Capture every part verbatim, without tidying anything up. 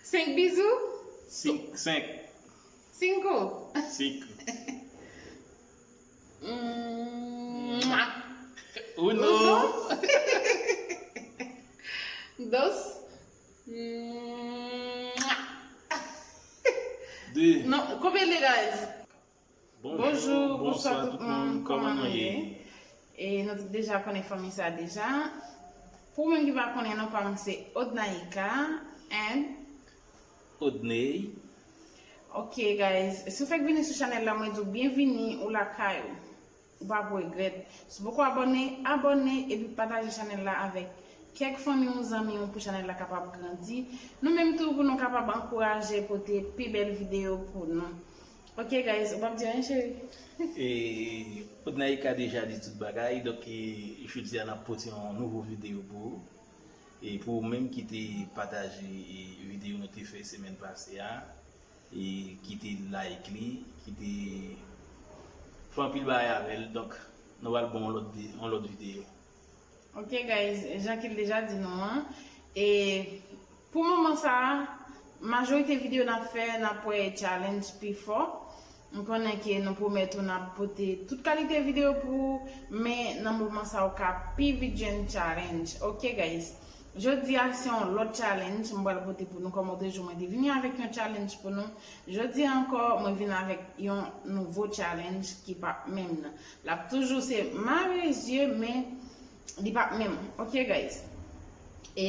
Senk bizou? Cinco. Cinco. Cinco. Cinco. Mm. Uno. Uno. Dos. Mm. Deux. Non, konbyen de, guys? Bonjou, bonswa tout moun, kòman nou ye? E nou deja konnen fanmi sa deja. Pou moun ki pa konnen, non pa m se Odnaïka and Odney. Ok, guys, si w fèk vini sou chanèl la, mwen di w byenvini, ou lakay ou. Ou pa pou regrèt. Si w poko abòne, abòne epi pataje chanèl la avèk kèk fanmi w, zanmi w pou chanèl la kapab grandi. Nou menm tou pou nou kapab ankouraje pote pi bèl videyo pou nou. Ok, guys, ou p ap di anyen, cheri? E Odnaïka deja di tout bagay, donk e, jodi a n ap pote yon nouvo videyo pou ou. E pou ou menm ki te pataje e, videyo nou te fè semèn pase a, e ki te like li, ki te fè anpil bagay avè l, donk nou pral bon yon lòt, de- yon lòt videyo. Ok, guys, jan ke l deja di nou an, e pou moman sa a, majorite videyo n ap fè, n ap wè challenge pi fò. M konnen ke nou pwomèt ou n ap pote tout kalite videyo pou ou, men nan moman sa a, ou ka pi vit jwenn challenge. Ok, guys, jodi a se yon lòt challenge m pral pote pou nou, kòm otrejou mwen te vini avèk yon challenge pou nou. Jodi a ankò, mwen vin avèk yon nouvo challenge ki p ap menm nan. L ap toujou se mare zye, men li p ap menm. Ok, guys. E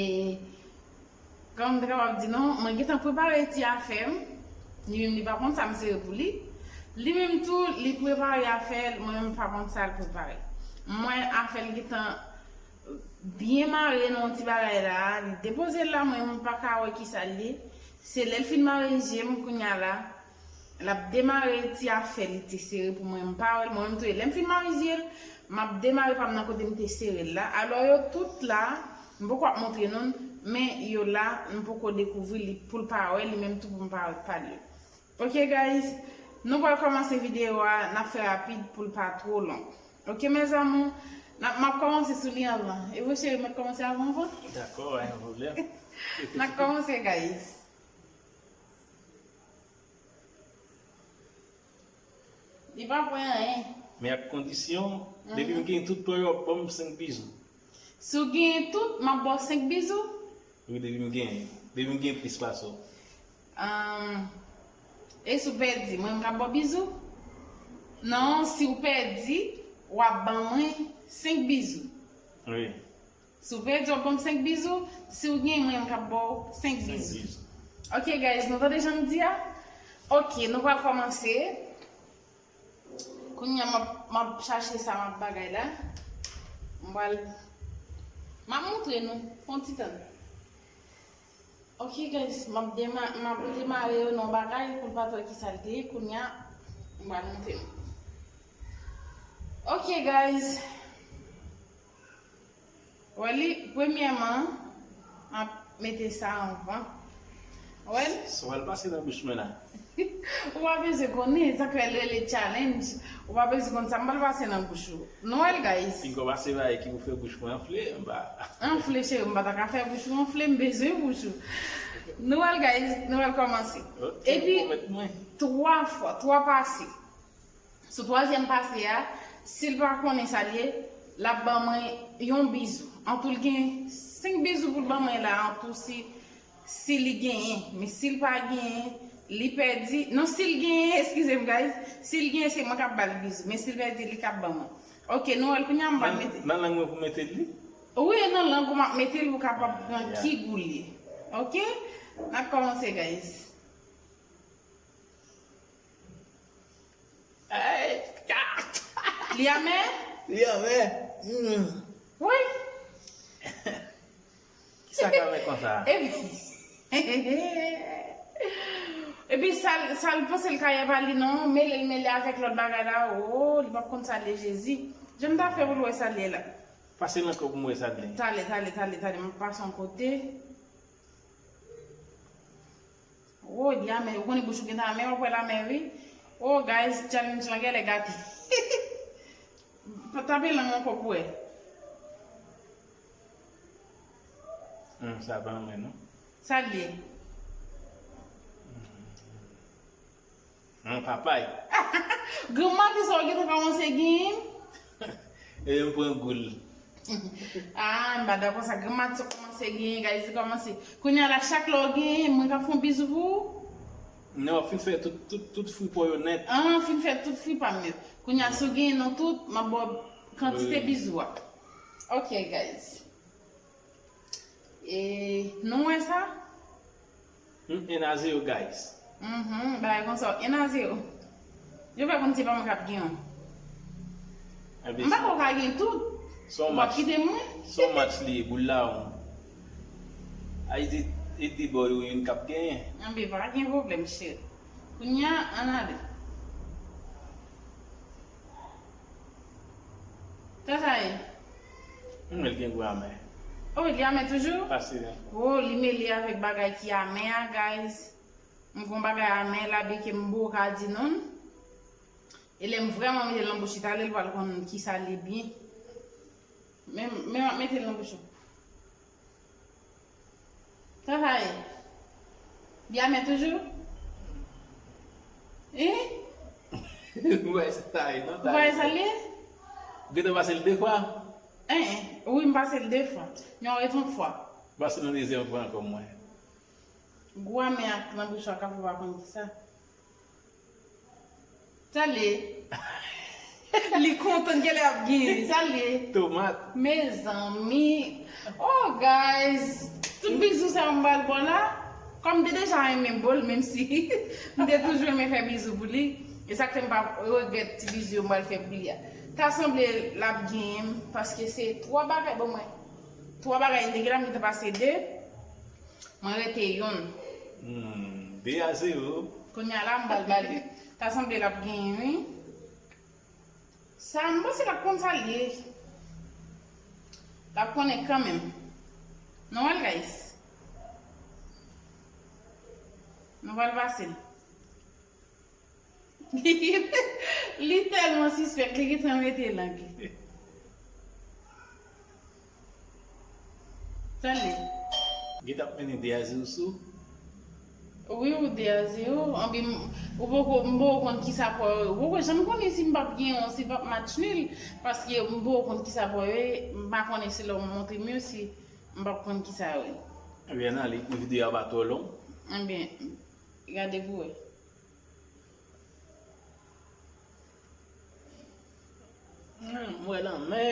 kòm m te kapab di nou, mwen gentan prepare ti afè m. Li menm li pa konn sa m sere pou li. Li menm tou, li prepare afè l, mwen menm m pa konn sa l prepare. Mwen, afè l gentan byen mare nan yon ti bagay la, li depoze l la, mwen menm m pa ka wè kisa l ye. Se lè l fin mare zye m kounye a la, l ap demare ti afè li te sere pou mwen, m pa wè l, mwen menm tou, e lè m fin mare zye l, m ap demare pa m nan kote m te sere l la. Alò yo tout la, m poko ap montre nou l, men yo la, m poko dekouvri li pou l pa wè, li menm tou pou m pa wè pa l yo. Ok, guys, nou pral kòmanse videyo a, n ap fè rapid pou l pa twò long. Ok, mes amours, n ap, m ap kòmanse sou li anvan. E vre, cheri, mwen kòmanse avan vre? Dakò, pa gen pwoblèm. N ap kòmanse, guys. Li pa pran anyen. Men ak kondisyon, depi m gen tout pwen yo, w ap ban m senk bizou. Si w genyen tout, m ap ba w senk bizou. Wi, depi m genyen. Depi m gen plis pase w. Ahn, e si w pèdi, mwen m ka ba w bizou? Non, si w pèdi, w ap ban mwen senk bizou. Wi. Si w pèdi, w ap ban m senk bizou. Si w genyen, mwen m ka ba w senk Senk bizou. bizou. Ok, guys, nou tande jan m di a? Ok, nou pral kòmanse. Kounye a, m ap, m ap chache sa m ap bagay la. M pral, m ap montre nou. Fè yon ti tann. Ok, guys, m ap dema-, m ap demare yo nan bagay pou l pa t wè ki sa l te ye. Kounye a, m pral montre nou. Ok, guys. Wè li, premyèman, m ap mete sa anvan. Wè l? Sa w al pase nan bouch mwen la. Ou pa bezwen konnen, sa k fè l rele challenge. Ou pa bezwen konn sa m pral pase nan bouch ou. Nou wè l, guys. Pinga w pase bagay ki pou fè bouch mwen anfle, m pa. Anfle, cheri, m pa ta ka fè bouch ou anfle, m bezwen bouch ou. Nou wè l, guys, nou wè l kòmanse. Ok, Epi, pwomèt mwen. Twa fwa, twa pase. Sou twazyèm pase a, si l pa konnen sa l ye, l ap ban mwen yon bizou. Antou, l gen senk bizou pou l ban mwen la, antou, si, si li genyen. Men si l pa genyen, li pèdi. Non, si l genyen, eskize m, guys. Si l genyen, se mwen k ap ba l bizou. Men si l pèdi, li k ap ban mwen. Ok, nou wè l kounye a, m pral mete. Nan lang mwen pou mete l li? Wi, nan lang ou m ap mete l, ou kapab pran ki gou l ye. Ok? N ap kòmanse, guys. Ay, ah! Li amè? Li amè. Mm. Wi. Ki sa k amè konsa? Epi, epi sa l, sa l panse l ka ye pa li non, mele l mele avèk lòt bagay la, o, li p ap konn sa l ye, Jezi. Jan m ta fè pou l wè sa l ye la. Pase nan kò pou m wè sa l ye. Talè, talè, talè, talè, m ap pase yon kote. O, li amè, ou konnen bouch ou gentan amè, w ap wè l amè, wi. O, guys, challenge lan genlè gate. Tape lang ankò pou wè. Hmm, sa pa anmè, non? Sa l ye? Papay. Granmati sa w gentan kòmanse genyen? E m pran goul. Ah, m pa dakò sa. Granmati sa w kòmanse genyen, guys, li kòmanse. Kounye a la, chak lè w genyen, mwen k ap fè yon bizou pou ou. Non, w ap fin fè tout, tout, tout fri pa w yo nèt. Ah, fin fè tout fri pa m nèt. Kounye a, si w genyen nan tout, m ap ba w kantite bizou a. Ok, guys. E, nou wè sa? Hmm, en a zewo, guys. Mhm, bagay konsa, en a zewo. Yo fè kòmsi se pa mwen k ap gen yon. Ebyen, M pa kwè w ka gen tout. se yon Ou p ap match, kite mwen. se yon match li ye, boul la won. Ay, di, e di bò yo youn k ap genyen. Anben, pa gen pwoblèm, cheri. Kounye a, ann ale. Sa sa ye? M wè l gen gou amè. Oh, li amè toujou? Pase nen. Oh, li mele avèk bagay ki amè a, guys. M gon bagay amè la, byen ke m poko ka di non l. E lè m vrèman mete l nan bouch li, talè l pral konn kisa l ye byen. Men, men m ap mete l nan bouch ou. Sa sa ye? Li amè toujou? Hein? Ou wè sa ye, non? Ou pa wè sa l ye? Ou gentan pase l de fwa? Hein, hein. Wi, m pase l de fwa. Non, ret yon fwa. Pase nan dezyèm fwa ankò mwen. Gou amè ak nan bouch ou a ka fè w pa konn kisa. Sa l ye? Li kontan, genlè ap genyen. Sa l ye? Tomat. Mezanmi. Oh, guys. Tout bizou sa yo m pral ba w la. Kòm m te deja renmen ba w l, menm si m te toujou renmen fè bizou pou li. E sa k fè m pa regrèt ti bizou yo m pral fè pou li a. Ta sanble l ap genyen m, paske se twa bagay, bon, mwen. Twa bagay, m te gentan, m gentan pase de. Mwen rete yonn. Hmm, de a zewo. Kounye a la, m pral ba l. Ta sanble l ap genyen, wi. Sa, m panse l ap konn sa l ye. L ap konnen kanmenm. Nou wè l, guys. Nou pral pase l. Li tèlman sispèk, li gentan mete lang li. Tande. Gentan ap mennen de a zewo sou. Wi, ou de a zewo. Anben, m- ou poko, m poko konn kisa pou yo. Ou poko janm konnen si m p ap genyen, si l p ap match nil. Paske m poko konn kisa pou yo. M pa konnen si lè w montre m yo, si m p ap konn kisa yo ye. Ebyen, ann ale, pou videyo a pa twò long. Anben, gade pou wè. Hmm, m wè lanmè.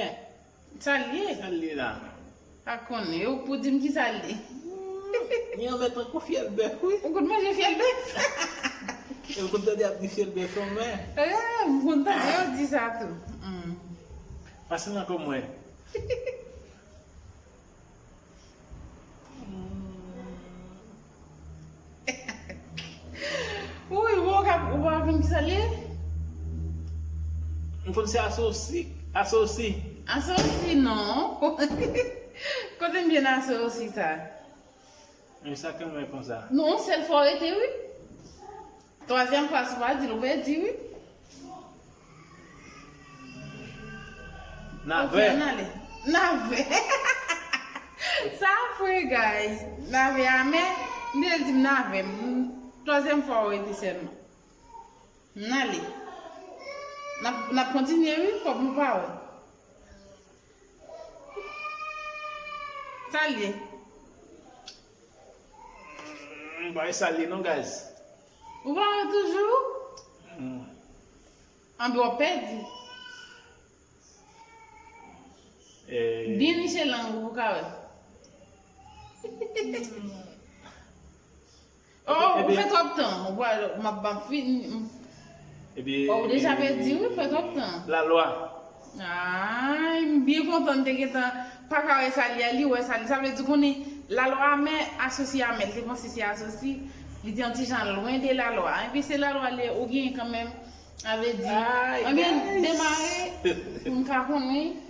Sa l ye? Sa l ye la? Pa konnen. Yo pou di m ki sa l ye. Ni anmè tankou fyèl bèf, wi. Ou konn manje fyèl bèf? E ou konn tande ap di fyèl bèf anmè? Eh, m konn tande yo di sa tou. Hmm. Pase nan kò mwen. Wi, ou ka, ou pa konn ki sa l ye? M konn se asosi. Asosi. Asosi, non. Kote m jwenn asosi sa? Men sa ke mwen konsa. Non, yon sèl fwa w rete, wi. Twazyèm fwa, si w pa di l, ou pèdi, wi. Navè. Ok, ann ale. Navè. Sa fre, guys. Navè amè. M te di m navè. M- Twazyèm fwa w rete sèlman. Ann ale. N ap, n ap kontinye, wi, kòm nou pa wè. Sa l ye? M pa wè sa l ye non, guys. Ou pa wè toujou? Hmm. Anben w ap pèdi. Eh, Byen niche lang ou pou ka wè. Oh, ou Ebyen- fè twòp tan. Ou pa, m ap, m ap fin. Ebyen, Oh, ou deja pèdi, wi, fè twòp tan. Lalwa. Ay, m byen kontan, m te gentan pa ka wè sa l ye, li wè sa l ye. Sa vle di konnen lalwa amè, asosi amè. Li te panse se asosi, li te yon ti jan lwen de lalwa. Epi se lalwa li, ou genyen kanmenm. Sa vle di, Ay, anben, guys. Demare pou m ka konnen.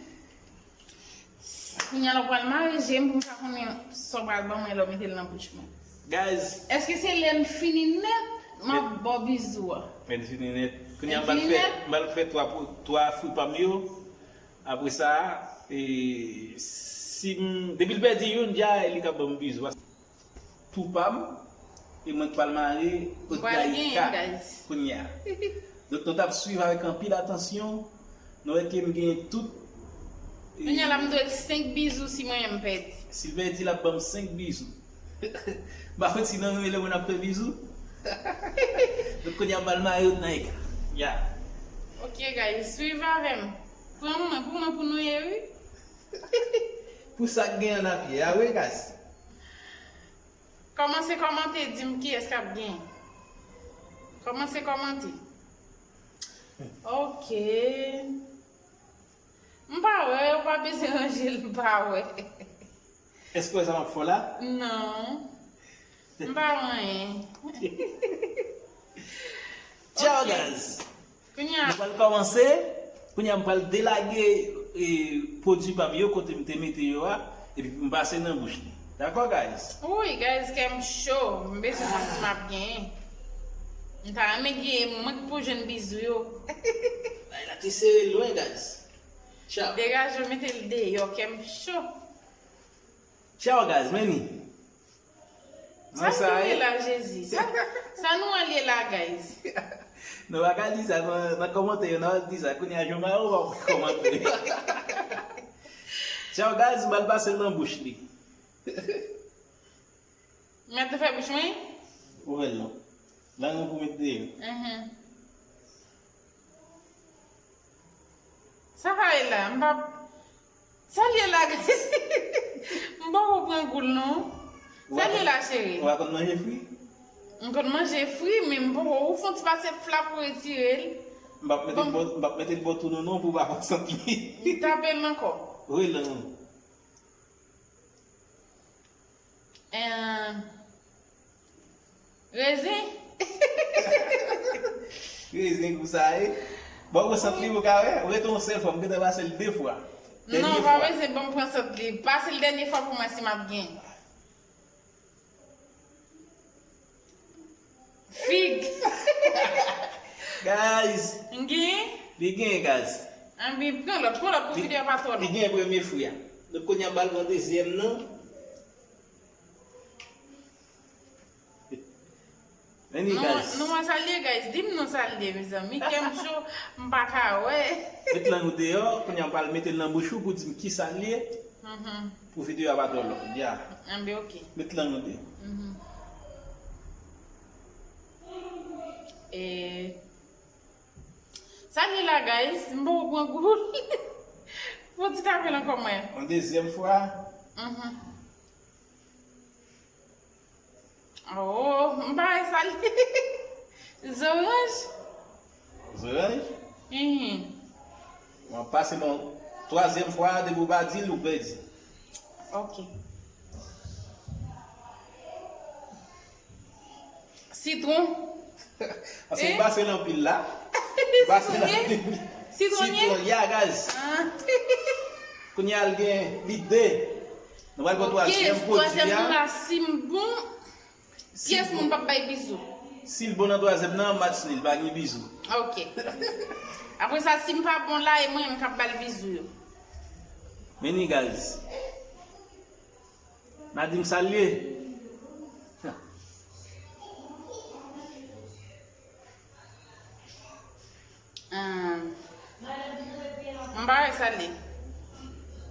Kounye a la w pral mare je m pou m ka konnen sa w pral ban mwen lè w mete l nan bouch mwen. Guys, Èske se lè n fini nèt, m ap ba w bizou a? men fini nèt. Kounye a Men m pral fini fè, nèt? M pral fè twa pou- twa fri pa m yo. Apre sa, e, si m, depi l pèdi youn, dja li ka ban m bizou. Tou pa m, E mwen k pral mare kot Daïka kounye a. Donk, nou t ap swiv avèk anpil atansyon. Nou wè ke m genyen tout. Kounye a la, m dwe l senk bizou si mwen menm m pèdi. Si l pèdi, l ap ban m senk bizou. M pa konn si nou renmen lè moun ap fè bizou. Donk, kounye a, m pral mare yo nan eka. Ya. Ok, guys, swiv avè m. Pran mwen, pou mwen, pou nou ye, wi. Pou sa k gen ann ap ye a, wi, guys. Kòmanse kòmante, di m kiyès k ap gen. Kòmanse kòmante. Ok. M pa wè, ou pa bezwen ranje l, m pa wè. Èske w wè sa m ap fè w la? Non. M pa wè anyen. Ciao, guys. Kounye a. Nou pral kòmanse. Kounye a, m pral delage, e, pwodui pa m yo kote m te mete yo a. Epi m pase nan bouch li. Dakò, guys? Wi, guys, kè m cho. M bezwen konn si m ap genyen. M ta renmen genyen mwen k pou jwenn bizou yo. Bagay la te sere lwen, guys. Ciao. Degaje w, mete l deyò, kè m cho. Ciao, guys, men ni. Sa nou ye la, Jezi? Sa, sa nou al ye la, guys? Nou pa ka di sa nan, nan kòmantè yo, nou al di sa. Kounye a, Jean Maro pa pou kòmante. Ciao, guys, m al pase l nan bouch li. Mèt fè bouch mwen? Ouvè l non. Lang ou pou met deyò. Mhm. Sa ka ye la? M pa. Sa l ye la, guys? M poko pran gou l non. Sa l ye la, cheri? Ou pa konn manje fri? M konn manje fri, men m poko. Ou fon ti pase flap pou retire l. M p ap mete l bò, m p ap mete l bò tou non, non, pou w pa pran sant li. Tape l ankò. Wi, non. Eh, rezen? Rezen gou sa ye. Bon, ou pran sant li, ou ka wè. Ou rete yon sèl fwa, m gentan pase l de fwa. Non, pa bezwen ban m pran sant li. Pase l dènye fwa pou mwen si m ap gen. Fig. Guys. M gen? Li gen, guys. Anben, pran lòt, pran lòt pou videyo a pa twò long. Li gen premye fwi a. Donk, kounye a, m pral pran dezyèm nan. Men li, guys. Nou wè sa l ye, guys? Di m non sa l ye, mezanmi. Kè m cho, m pa ka wè. Met lang ou deyò, kounye a, m pral mete l nan bouch ou pou di m ki sa l ye. Mhm. Pou videyo a pa twò long. Ya. Anben, ok. Met lang ou deyò. Mhm. E, sa l ye la, guys? M poko pran gou l. Fò ti tape l ankò mwen. Yon dezyèm fwa. Mhm. Oh, m pa wè sa l ye. Zoranj? Zoranj? Mhm. Mwen pase nan twazyèm fwa, depi w pa di l, ou pèdi. Ok. Sitwon. Paske m pase l anpil la. M pase l anpil. Sitwon ye? Sitwon, ya, guys. Ah. Kounye a, l gen, li de. Nou pral pran twazyèm pwodui a. Ok, twazyèm nan la, si m bon, pyès moun p ap bay bizou. Si l bon nan twazyèm nan, match nil, pa gen bizou. Ok. Apre sa, si m pa bon la, e mwen menm k ap ba l bizou yo. Men ni, guys. N a di m sa l ye. Ah. M pa wè sa l ye.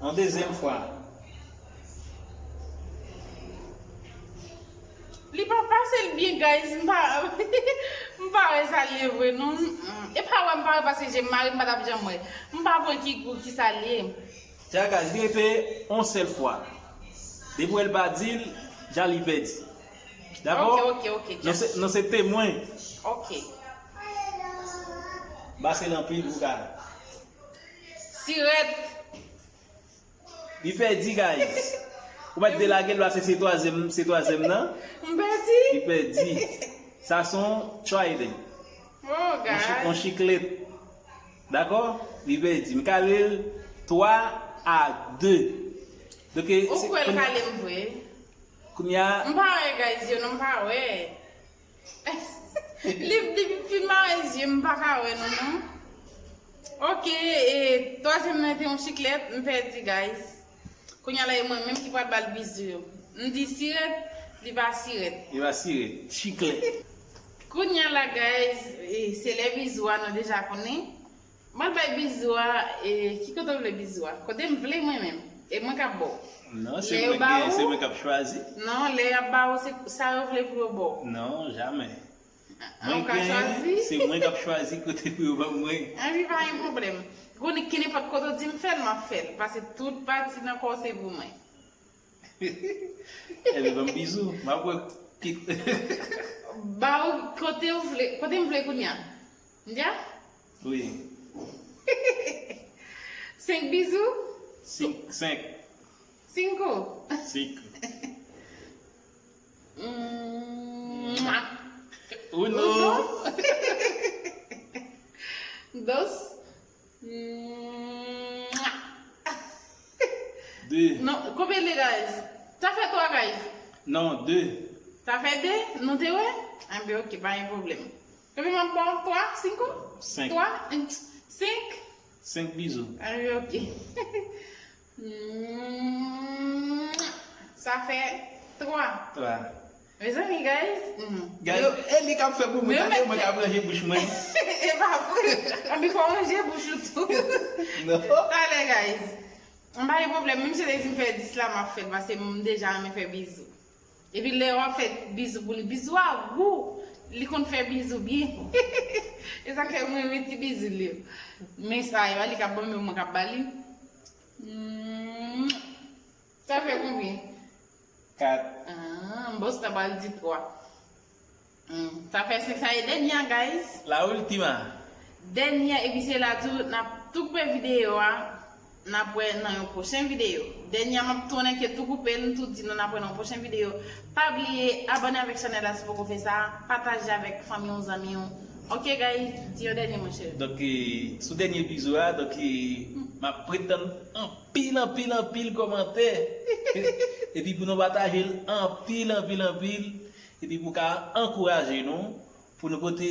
Yon dezyèm fwa. Li pa pase l byen, guys. M pa, m pa wè sa l ye vre, non. E pa wè m pa wè paske je m mare, m pa t ap janm wè. M pa pran ki gou, ki sa l ye. Tya, guys, li rete yon sèl fwa. Depi w wè l pa di l, ja li pèdi. Dakò? Ok, ok, ok, Jack. Nou se, nou se temwen. Ok. Pase l anpil pou ka. Sirèt. Li pèdi, guys. Ou mèt delage l, paske se twazyèm, se twazyèm nan. M pèdi. Li pèdi. Sa se yon Trident. Oh, yon chi-, guys. Yon chiklèt. Dakò? Li pèdi. M kale l twa a de. Donk, e, ou kwè l kale m vre? Kounye a. M pa wè, guys, yo, non, m pa wè. Li, li fin mare zye m, m pa ka wè, non, non. Ok, e, twazyèm nan te yon chiklèt, m pèdi, guys. Kounye a la, e mwen menm ki pral ba l bizou yo. M di sirèt, Li pa sirèt. Li pa sirèt. Chiklèt. Kounye a la, guys, e, se lè bizou a, nou deja konnen. Mwen bay bizou a, e, ki kote w vle bizou a? Kote m vle mwen menm. E mwen k ap ba w. Non, se mwen k genyen, se mwen k ap chwazi. Non, lè y ap ba w, se sa yo vle pou yo ba w. Non, jamè. Ou ka chwazi. Se mwen k ap chwazi kote pou yo ban mwen. Anvi pa gen pwoblèm. Konnen ki nenpòt kote w di m fè l, m ap fè l. Paske tout pati nan kò w se pou mwen. Ebyen, ban m bizou. M ap wè ki. Ba w kote w vle, kote m vle kounye a. N di a? Wi. Senk bizou? Senk. Senk. Cinco. Cinco. Mwah. Uno. Dos. Mwah. De. Non, konbyen de, guys? Sa fè twa, guys. Non, de. Sa fè de? Nou te wè? Anben, ok, pa gen pwoblèm. Konbyen m ap ba w? Twa? Cinco? Senk. Twa? Senk? Senk bizou. Anben, ok. Mwah. Sa fè twa. Twa. Mezanmi, guys. Mm. Guys, e li k ap fè pou mwen, tande mwen k ap ranje bouch mwen. E pa vre. Anpi fò w ranje bouch ou tou. Non. Talè, guys. M pa gen pwoblèm, menm si te di m fè dis la, m ap fè l, paske m deja renmen fè bizou. Epi lè w ap fè bizou pou li, bizou a gou. Li konn fè bizou byen. E sa k fè mwen renmen ti bizou li yo. Men sa yo, li k ap ban m yo, mwen k ap ba li. Mm. Sa fè konbyen? Kat. Ah, m panse w ta pral di twa. Hmm, sa fè senk, sa e dènye a, guys. La última. Dènye a, epi se la tou, n ap tou koupe videyo a. N ap wè nan yon pwochen videyo. Dènye a, m ap tounen ke tou koupe l, m tou di nou n ap wè nan yon pwochen videyo. Pa bliye abòne avèk chanèl la si w poko fè sa. Pataje avèk fanmi w, zanmi w. Ok, guys, di yon dènye, monchè. Donk, e, sou dènye bizou a, donk, e, m ap pretann anpil, anpil, anpil kòmantè. Epi pou nou pataje l anpil, anpil, anpil. Epi pou ka ankouraje nou, pou nou pote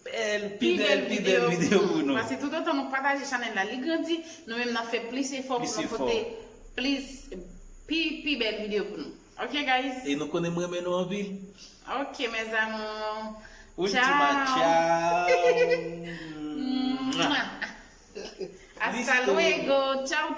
bèl, pi bèl, pi bèl videyo pou nou. Paske toutotan nou pataje chanèl la, li grandi, nou menm n ap fè plis efò pou nou pote plis, pi, pi bèl videyo pou nou. Ok, guys? E nou konnen m renmen nou anpil. Ok, mes amours. Última, Tchau. Tchau. Hasta luego. Tchau,